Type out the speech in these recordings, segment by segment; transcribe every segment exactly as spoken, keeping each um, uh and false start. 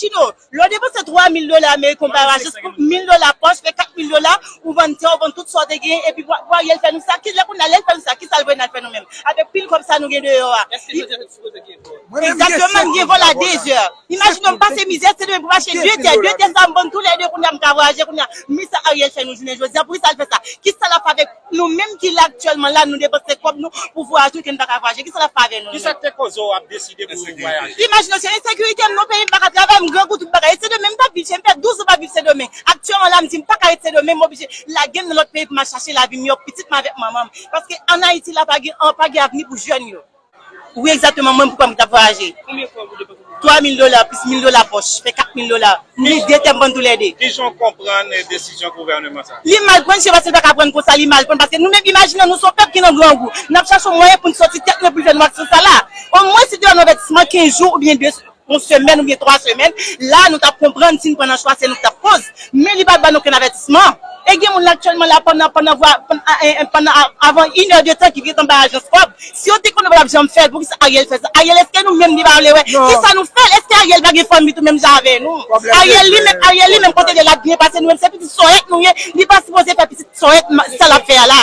Chino, lè w depanse twa mil dola ameriken, w bay ajans pou mil dola pòch, fè kat mil dola, ou vann tè, ou vann tout sa w te genyen, epi pou, pou Ariel fè nou sa, ki lè kounye a lè l fè nou sa, ki sa l vle n al fè nou menm? Avèk pil kòb sa nou gen deyò a. Egzakteman, m gen vòl a de zè. Imajine w, m pase mizè, se demen pou m achte de tè, de tè sa m vann toulède, kounye a m ka vwayaje, kounye a, men sa Ariel fè nou jounen jodi a, poukisa l fè sa? Kisa l ap fè avèk nou menm ki la aktyèlman la, nou depanse kòb nou pou vwayaje, ke n pa ka vwayaje? Kisa l ap fè avèk nou? Kisa k te koze w ap deside pou vwayaje? Imajine w, se ensekirite m nan peyi m, m pa ka travay, m grangou tout bagay. E Sendomeng m t ap viv, m fè douz an m ap viv Sendomeng. Aktyèlman la, m di m pa ka ret Sendomeng, m oblije lage m nan lòt peyi pou m al chache lavi miyò pou pitit mwen avèk manman m. Paske ann Ayiti la, pa gen, pa gen avni pou jèn yo. Wi, egzakteman, mwen poukwa m t ap vwayaje. Twa mil dola, plis mil dola pòch, fè kat mil dola. M gen de tè m vann toulède. Kijan w konprann, eh, desizyon gouvèneman sa? Li mal pran, se paske l pa ka pran konsa, li mal pran, paske nou menm, imajine w, nou se yon pèp ki nan grangou. N ap chache yon mwayen pou n sòti tèt nou, pou n fè nou aksyon sa la. Omwen, si te ban nou avètisman kenz jou oubyen de, yon semèn oubyen twa semèn, la, nou t ap konprann si n pran nan chwa, se nou k t ap koz. Men li pa t ban nou okenn avètisman. E gen moun la aktyèlman la, pandan, pandan, vwa- pandan, eh, eh, pandan a- avan inè de tan ki gentan bay ajans kòb. Si yo te konnen yo pa t ap janm fè l, poukisa Ariel fè sa? Ariel, èske nou menm li pa vle wè? Kisa nou fè l? Èske Ariel pa gen fanmi tou menm jan avè nou? Ariel li menm, Ariel li menm kote l ye l ap byen pase, nou menm se pitit sòyèt nou ye, li pa sipoze fè pitit sòyèt ma- sa l ap fè a la.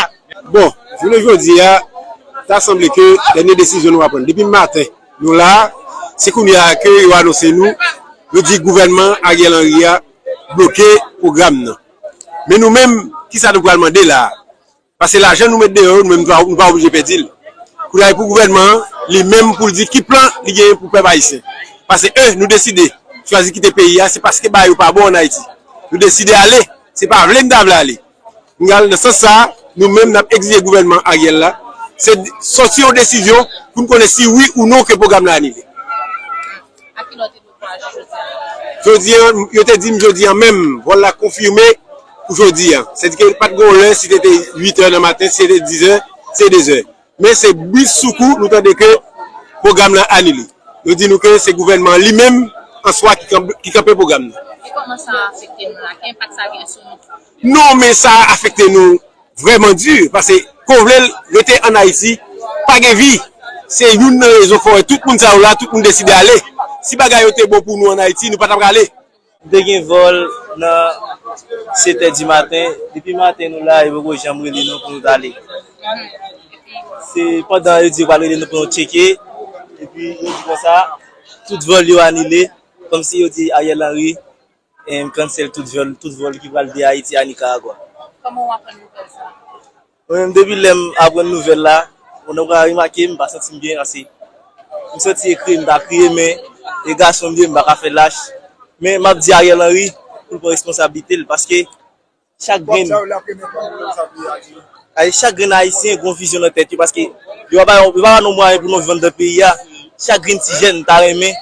Bon, jounen jodi a, ta sanble ke dènye desizyon nou va pran. Depi maten, nou la, se kounye a ke yo anonse nou, yo di gouvènman Ariel Henry a bloke pwogram nan. Men nou menm, kisa nou pral mande la a? Paske lajan nou met deyò, nou menm nou pa, nou pa oblije pèdi l. Kounye a, e pou gouvènman an, li menm pou l di ki plan li genyen pou pèp ayisyen. Paske, e, nou deside chwazi kite peyi a, se paske bagay yo pa bon ann Ayiti. Nou deside ale, se pa vle n ta vle ale. N al nan sans sa a, nou menm n ap egzije gouvènman Ariel la, se sòti yon desizyon pou n konnen si wi ou non ke pwogram nan anile. A kilè w te dwe vwayaje jodi a? Jodi a, yo te di m jodi a menm, vòl la konfime pou jodi a. Sètadi ke pa t gen yon lè, si te te uit è nan maten, si te te diz è, se de zè. Men se bri sou kou nou tande ke pwogram nan anile. Yo di nou ke se gouvènman an li menm an swa ki kanpe, ki kanpe pwogram nan. E kòman sa afekte nou la? Ki enpak sa gen sou nou? Non, men sa afekte nou vrèman di, paske ke w vle l, rete ann Ayiti, pa gen vi. Se youn nan rezon fè w wè tout moun sa yo la, tout moun deside ale. Si bagay yo te bon pou nou ann Ayiti, nou pa t ap prale. M te gen vòl nan sèt è di maten. Depi maten nou la, yo poko janm rele nou pou nou t ale. Se pandan yo di yo pral rele nou pou nou tcheke, epi yo di konsa, tout vòl yo anile, kòmsi yo di Ariel Henry, em, cancel tout vòl, tout vòl ki pral de Ayiti a Nicaragua. Kòman w aprann nouvèl sa a? Mwen menm, depi lè m aprann nouvèl la, moun nan pral remake m pa santi m byen ase. M santi e kriye m ta kriye, men e gason m ye, m pa ka fè lach. Men m ap di Ariel Henry pou l pran responsablite l, paske chak grenn, ay, chak grenn Ayisyen gon vizyon nan tèt yo, paske yo pa ba, yo pa ba nou mwayen pou nou viv anndan peyi a. Chak grenn ti jèn ta renmen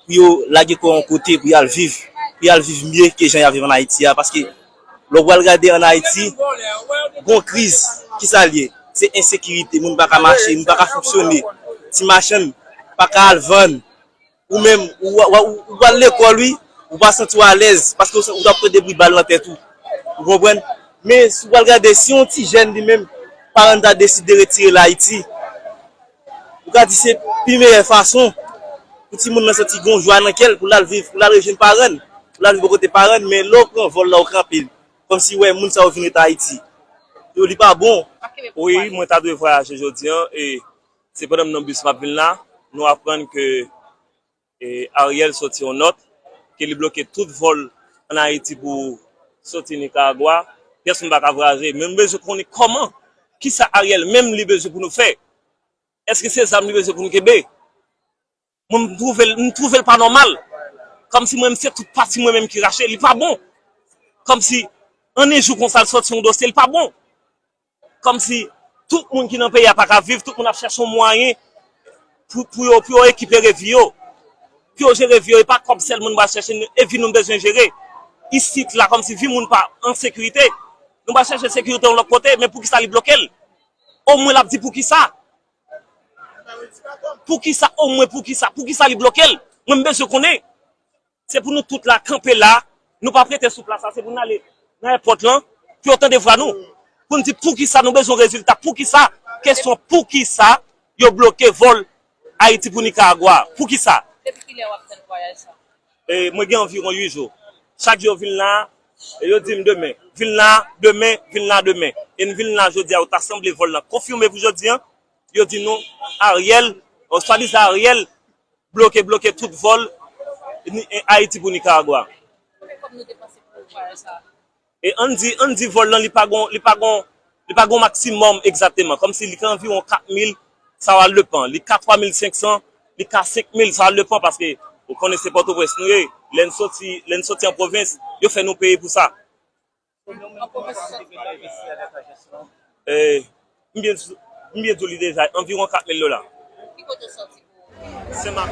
pou yo lage kò yon kote, pou y al viv, pou y al viv mye ke jan y ap viv ann Ayiti a, paske lè w pral gade ann Ayiti, gon kriz, kisa l ye? Se ensekirite, moun pa ka mache, moun pa ka fonksyone, ti machann pa ka al vann, ou menm, ou, ou, ou, ou pral lekòl, wi, ou pa santi w alèz, paske ou, ou t ap tande bri bal nan tèt ou, ou konprann? Men, si w pral gade, si yon ti jèn li menm, paran l ta deside retire l Ayiti, ou ka di se pi meyè fason pou timoun nan santi gon jwa nan kè l, pou l al viv, pou l al rejwenn paran l, pou l al viv bò kote paran l, men lè w pran vòl la, w kanpe l, kòmsi w wè moun sa yo vin ret Ayiti. Yo, li pa bon. Wi, mwen ta dwe vwayaje jodi a, e se pandan m nan bis m ap vin la, nou aprann ke, e, Ariel soti yon nòt, ke li bloke tout vòl ann Ayiti pou soti Nicaragua, pyès moun pa ka vwayaje. Men m bezwen konnen kòman, kisa Ariel menm li bezwen pou nou fè? Èske se zam li bezwen pou nou kenbe? Mwen, m twouve l, m twouve l pa nòmal. Kòmsi mwen, m se tout pati mwen menm ki rache, li pa bon. Kòmsi, ann yon jou konsa, l sòti yon dosye, li pa bon. Kòmsi, tout moun ki nan peyi a pa ka viv, tout moun ap chèche yon mwayen pou, pou yo, pou yo rekipere vi yo. Pou yo jere vi yo, e pa kòb sèlman nou pral chèche, e vi nou bezwen jere. Isit la, kòmsi vi moun pa an sekirite. Nou pral chèche sekirite yon lòt kote, men poukisa li bloke l? Omwen l ap di poukisa. Poukisa, omwen poukisa, poukisa li bloke l? Mwen m bezwen konnen. Se pou nou tout la, kanpe la, nou pa p rete sou plas la, se pou n ale nan èpòt lan, pou yo tande vwa nou. Pou n di poukisa nou bezwen rezilta, poukisa, kesyon poukisa yo bloke vòl Ayiti pou Nicaragua, poukisa? Depi kilè w ap tann vwayaj sa? E mwen gen anviwon uit jou. Chak jou yo vin la, e yo di m demen. Vin la, demen, vin la, demen. E n vin la jodi a, yo ta sanble vòl lan konfime pou jodi a. Yo di nou, Ariel, swadizan Ariel, bloke, bloke tout vòl ni- Ayiti pou Nikaragwa. E ann di, ann di vòl lan li pa gon, li pa gon, li pa gon maksimòm egzakteman. Kòmsi li ka anviwon kat mil, sa va depan. Li ka twa mil senk san, li ka senk mil, sa va depan paske ou konnen se Pòtoprens nou ye. Lè n soti, lè n soti an pwovens, yo fè nou peye pou sa. Eh, m byen, m byen di w li deja, anviwon kat mil dola. Ki kote w soti? Senmak.